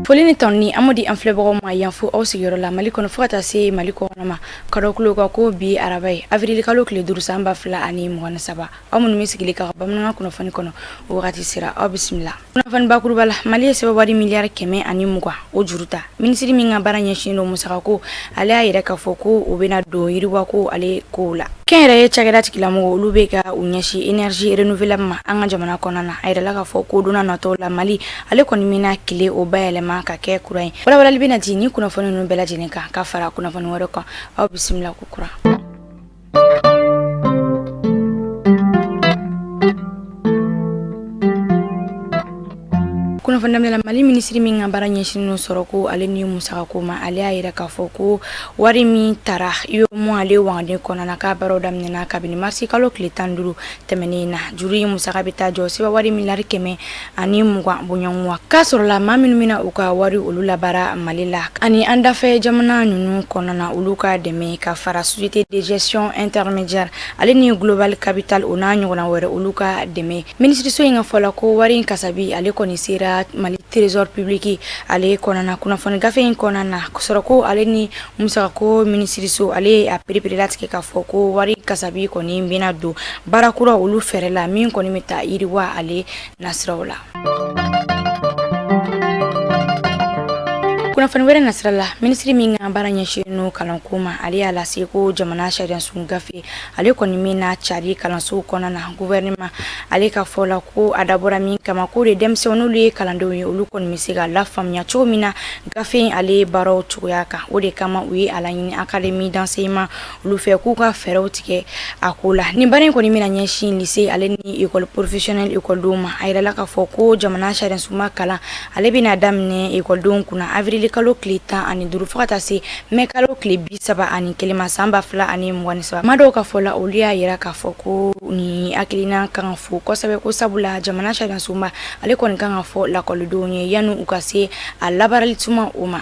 Foli ni tanuni an b'o di an filɛbagaw ma yan fo aw sigiyɔrɔ la Mali kɔnɔ fo ka taa se Mali kɔkan ma ka da kulo kan ko bi araba ye avril kalo tile 5 san 2023. Aw minnu bɛ sigili ka bamanankan kunnafoni kɔnɔ, o wagati sera, aw bisimila. Kunnafoni bakuruba la, Mali ye sefa wari miliyari 120 o juru ta. Minisiri min ka baara ɲɛsinnen don musakako, ale y'a yira k'a fɔ ko o bɛna don yiriwako ale kow la. Kɛnyɛrɛye cakɛda tigilamɔgɔw, olu bɛ ka u ɲɛsin énergie renouvelable ma an ka jamana kɔnɔna na. A yirala k'a fɔ ko don nataw la, Mali ale kɔni bɛna tile o bayɛlɛma ka kɛ kuran ye. Walawalali bɛna di ni kunnafoni ninnu bɛɛ lajɛlen kan ka fara kunnafoni wɛrɛ kan. Aw bisimila ko kura. Kunnafoni daminɛ la, Mali minisiri min ka baara ɲɛsinnen don sɔrɔko ale ni musakako ma, ale y'a yira k'a fɔ ko wari min tara UEMOA ale wagande kɔnɔna na, k'a baaraw daminɛna kabini marisi kalo tile 15 tɛmɛnen na. Juru in musaka bɛ taa jɔ sefa wari miliyari 120 bɔɲɔgɔnko. K'a sɔrɔla maa minnu bɛna u ka wari olu labaara Mali la ani an dafɛ jamana ninnu kɔnɔna na, olu ka dɛmɛ ka fara société de gestion intermédiaire ale ni Global Capital o n'a ɲɔgɔnna wɛrɛ, olu ka dɛmɛ. Minisiriso in ka fɔ la, ko wari in kasabi ale kɔni sera Mali trésor public ale kɔnɔna. Kunnafoni gafe in kɔnɔna na, sɔrɔko ale ni musakako minisiriso ale ye a pereperelatigɛ k'a fɔ ko wari kasabi kɔni bɛna don baara kura olu fɛɛrɛ la min kɔni bɛ taa yiriwa ale nasiraw la. Kunnafoni wɛrɛ nasira la, minisiri min ka baara ɲɛsinnen don kalanko ma, ale y'a lase ko jamana sariyasun gafe ale kɔni bɛna cari kalansow kɔnɔna na. Gouvernement ale ka fɔ la, ko a dabɔra min kama, ko de denmisɛnw n'olu ye kalandenw ye, olu kɔni bɛ se ka lafaamuya cogo min na gafe in ale baaraw cogoya kan. O de kama u ye a laɲini académie d'enseignement olu fɛ k'u ka fɛɛrɛw tigɛ a ko la. Nin baara in kɔni bɛna ɲɛsin lycée ale ni école professionnelle ekɔlidenw ma. A yirala k'a fɔ ko jamana sariyasunba kalan ale bɛna daminɛ ekɔlidenw kunna avril kalo tile 15 fo ka taa se mai kalo tile 31 ma san 2023. Maa dɔw ka fɔ la, olu y'a yira k'a fɔ ko nin hakilina kan ka fo kosɛbɛ, ko sabula jamana sariyasunba ale kɔni kan ka fɔ lakɔlidenw ye yanni u ka se a labaarali tuma o ma.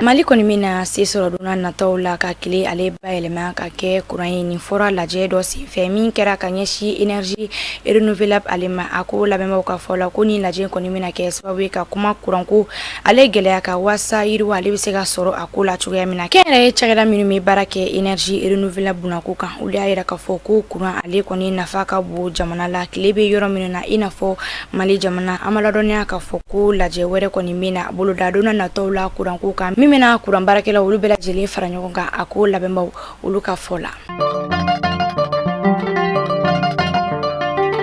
Mali kɔni bɛna se sɔrɔ don nataw la ka tile ale bayɛlɛma ka kɛ kuran ye. Nin fɔra lajɛ dɔ senfɛ min kɛra ka ɲɛsin énergie renouvelable ale ma. A ko labɛnbaw ka fɔ la, ko ni lajɛ kɔni bɛna kɛ sababu ye ka kuma kuranko ale gɛlɛya kan, waasa yiriwa ale bɛ se ka sɔrɔ a ko la cogoya min na. Kɛnyɛrɛye cakɛda minnu bɛ baara kɛ énergie renouvelable bunako kan, olu y'a yira k'a fɔ ko kuran ale kɔni nafa ka bon jamana la tile bɛ yɔrɔ minnu na, i n'a fɔ Mali jamana. An b'a ladɔnniya k'a fɔ ko lajɛ wɛrɛ kɔni bɛna boloda don nataw la kuranko kan, min bɛna kuran baarakɛlaw olu bɛɛ lajɛlen fara ɲɔgɔn kan, a ko labɛnbaw olu ka fɔ la.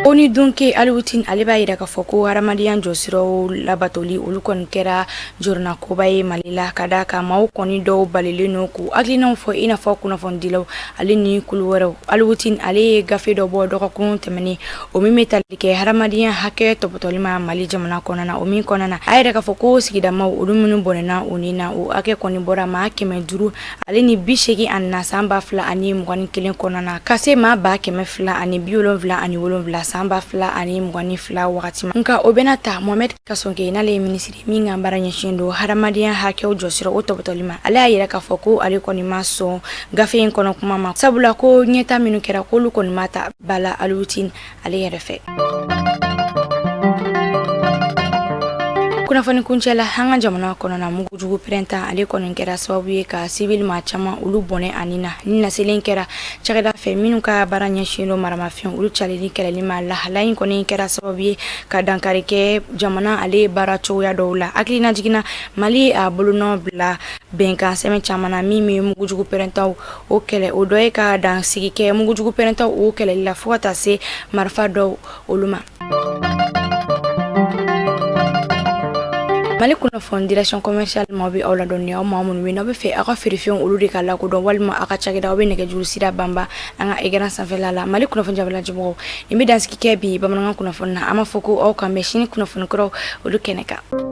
ONU dunke Aliou Tine ale b'a yira k'a fɔ ko hadamadenya jɔsiraw labatoli olu kɔni kɛra jɔrɔnakoba ye Mali la, ka d'a kan maaw kɔni dɔw balilen don k'u hakilinaw fɔ, i n'a fɔ kunnafonidilaw ale ni kulu wɛrɛw. Aliou Tine ale ye gafe dɔ bɔ dɔgɔkun tɛmɛnen, o min bɛ tali kɛ hadamadenya hakɛ tɔpɔtɔli ma Mali jamana kɔnɔna na. O min kɔnɔna na, a yira k'a fɔ ko sigidamaw olu minnu bɔnɛna u ni na, o hakɛ kɔni bɔra maa 500 ale ni 84 san 2021 kɔnɔna na, ka se maa 277 san 2022 wagati ma. Nka o bɛɛ n'a ta, Mohamed Kassogué, n'ale ye minisiri min ka baara ɲɛsin don hadamadenya hakɛw jɔsira o tɔpɔtɔli ma, ale y'a yira k'a fɔ ko ale kɔni ma sɔn gafe in kɔnɔ kuma ma, sabula ko ɲɛta minnu kɛra, k'olu kɔni ma ta ba la Aliou Tine ale yɛrɛ fɛ. Kunnafoni kuncɛ la, an ka jamana kɔnɔna, mugujugu pɛrɛnta ale kɔni kɛra sababu ye ka civil maa caman olu bɔnɛ a ni na. Ni laseli kɛra cakɛda fɛ minnu ka baara ɲɛsin don maramafɛn olu calili kɛlɛli ma. Lahala in kɔni kɛra sababu ye ka dankari kɛ jamana ale baara cogoya dɔw la. Hakilina jiginna, Mali a bolonɔ bila bɛnkan sɛbɛn caman na min bɛ mugujugu pɛrɛntaw o kɛlɛ. O dɔ ye ka dansigi kɛ mugujugu pɛrɛntaw o kɛlɛli la fo ka taa se marifa dɔw olu ma. Mali kunnafoni direction commerciale maaw bɛ aw ladɔnniya, aw maa minnu bɛ n'aw bɛ fɛ aw ka feerefɛnw olu de ka lakodɔn walima aw ka cakɛda, aw bɛ nɛgɛjuru sira banba an ka écran sanfɛla la. Mali kunnafoni jabalajɛmɔgɔw, nin bɛ dansigi kɛ bi bamanankan kunnafoni na. An b'a fɔ ko aw k'an bɛn sini kunnafoni kuraw olu kɛnɛ kan.